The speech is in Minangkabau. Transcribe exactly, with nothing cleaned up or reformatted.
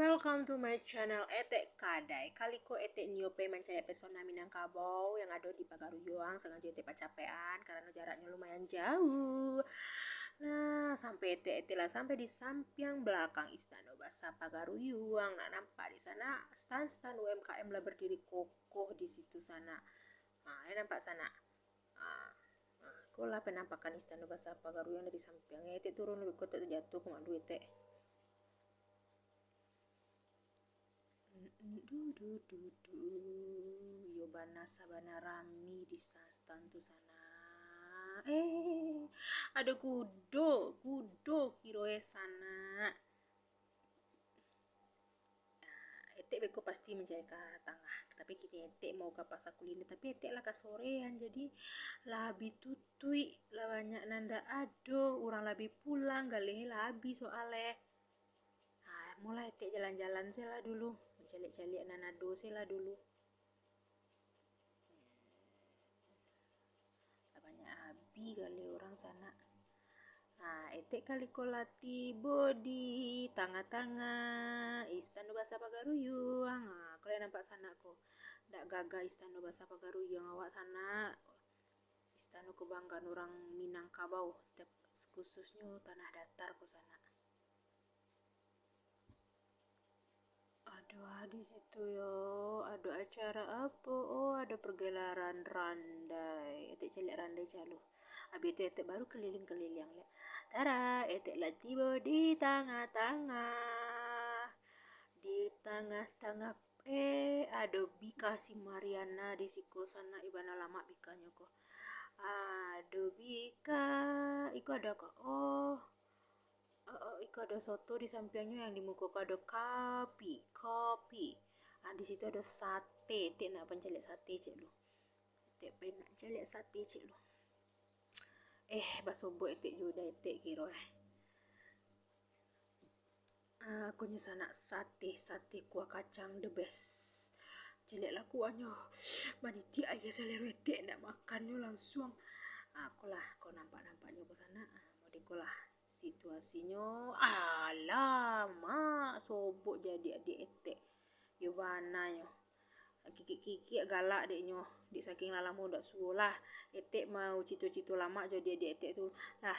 Welcome to my channel, Etek Kadai. Kali ko Etek nio pai mancaliak pesona Minangkabau yang ado di Pagaruyuang. Sangajo Etek pacapekan karano jaraknyo lumayan jauah. Nah, sampai Etek, Etek lah sampai di sampiang balakang Istano Basa Pagaruyuang. Nah, nampak di sanak, stan-stan U M K M lah bardiri kokoh di situ sanak. Nah, nampak sanak. Ah, ah, ko lah penampakan Istano Basa Pagaruyuang dari sampiang. Etek turun, lebih kuat tak jatuah, ko malu Etek. Du, du, du, du. Iyo bana sabana rami di stan-stan tu sanak. Eh, ado kudo, kudo kiro eh sanak. Ah, Etek beko pasti mancari ka tangah. Tapi kini Etek mau ka pasa kuliner, tapi Etek lah kasorean, jadi lah abih tutuik, lah banyak nan ndak ado, urang lah abih pulang, galeh lah abih soalnyo. Ah, molah Etek jalan-jalan se lah dulu, mancaliak-caliak nan ado se lah dulu. Lah banyak abih galeh urang sanak. Nah, Etek kali ko lah tibo di tangah-tangah Istano Basa Pagaruyuang. Nah, kalian nampak sanak ko. Ndak gagah Istano Basa Pagaruyuang awak sanak. Istano kebanggaan urang Minangkabau, tep-, khususnyo Tanah Datar ko sanak. Ado ah di situ yo, ado acara apo? Oh, ado pergelaran randai. Etek caliak randai calo. Abih tu Etek baru keliling-keliling liak. Tara, Etek lah tibo di tangah-tangah. Di tangah-tangah, eh, ado bika si Mariana di siko sanak, ibana lamak bikanyo ko. Ado bika, iko ado ko. Oh, Oh, oh, iko ado soto di sampiangnyo, yang di muko ko ado kopi, kopi. Ah, di situ ado sate, Etek nak pancaliak sate ciek lu. Etek pai nak caliak sate ciek lu. Eh, basobok Etek jo udah Etek kiro eh. Ah, konyo sanak sate, sate kuah kacang the best. Caliak lah kuahnyo, manitiak aia salero Etek nak makannyo langsuang. Ah, ko lah, ko nampak-nampaknyo ko sanak. Ah, mode ko lah. Situasinyo, alamak, sobok jadi adiak Etek. Yo bana nyo. Kikik-kikik galak dek nyo. Dek saking lah lamo dak suo lah. Etek mau cito-cito lamak jo adiak-adiak Etek tu. Lah,